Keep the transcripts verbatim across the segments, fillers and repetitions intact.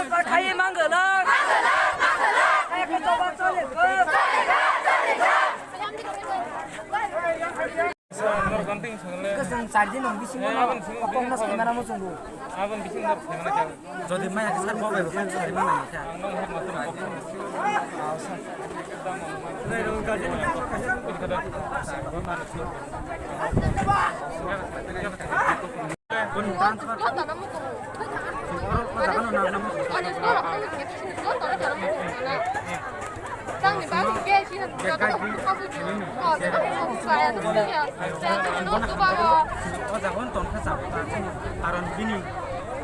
Khai mangala. Khai ka toba chole ko. Kwchwng chardi nong bisingo no kokno saimanamo chwngbo. Jodi maya kisa bo bai bo kisa saimanamo kha. Boni transfer. Oro o jaga no nang nang. O jaga no tong kha chao ta. Karon bini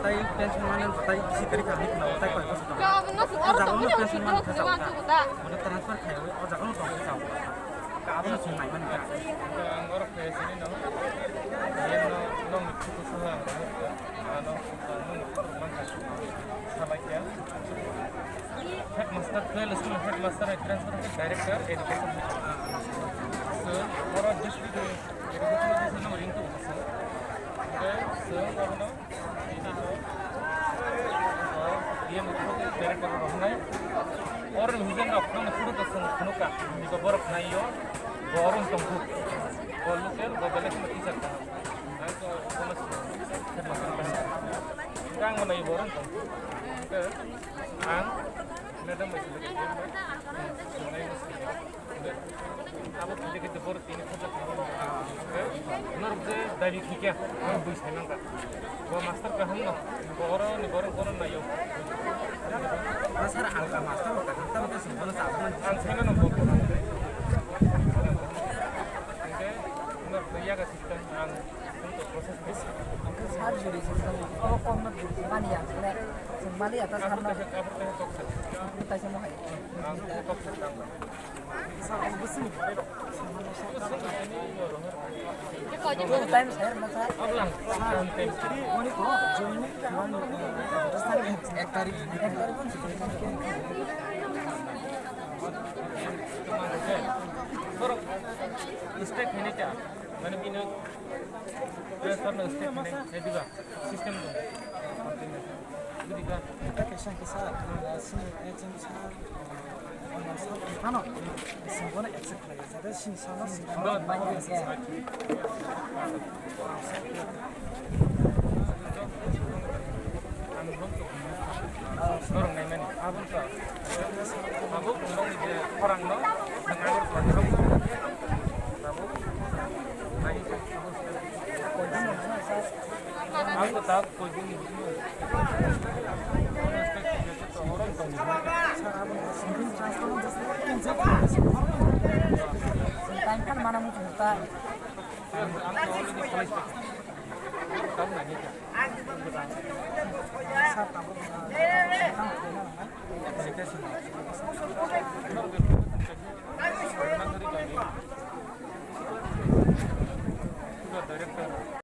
tai pension mane tai bisi tari kami khna tai koi bosor tong. O jaga no pension mane kha chao ta. Mane transfer khai o jaga no tong kha chao. Abo no sung nai mani kha. Ang oro khai sini no. Yeno no mi photo suha ang. Ano, ano, salaikya. Headmaster, twelve school headmaster, transfer ke director education. So, oro district education officer no ring to officer. Okay, so, ano, ini to. Dia mukho director rohnai. Oro ni hujan rok no mukho to sung khunuka. Ni ko borok nai yo. Borok tong khu. Ko local, ko belek ma teacher ka. Ang ko, ko mas. Kang mana ibu orang tong. Ke, ang, madam bai sila ke. Abo kita kita bor tini kota. Ke, norok je dari kike, ang bui senang ka. Bo master kaham no, bo oro ni borok kono nayo. Sir, alga master kaham ta, ta sing bono sa. Ang sana no bo. Ke, norok ya ka. Surgery system, oh, kok no mani ya, le, chwng mali ya, ta sar no. Taisa mo hai. Time share na sir. Ek tarik. Ek tarik pun. Step ini cha, mane bini transfer na step ini, ini juga. System dong. Budi ka. Ita kaisa kisa, ah, sini agent sa, ah, sa, ano, sini bono accept khlai, jate sini sama sini. Ba, ba, ba. Ang bong tu. Norong nai mani. Abon ka. Abo bong je orang no, nang agar. Abo. Nai. Ang ko tak. Time kan mana muncul ta.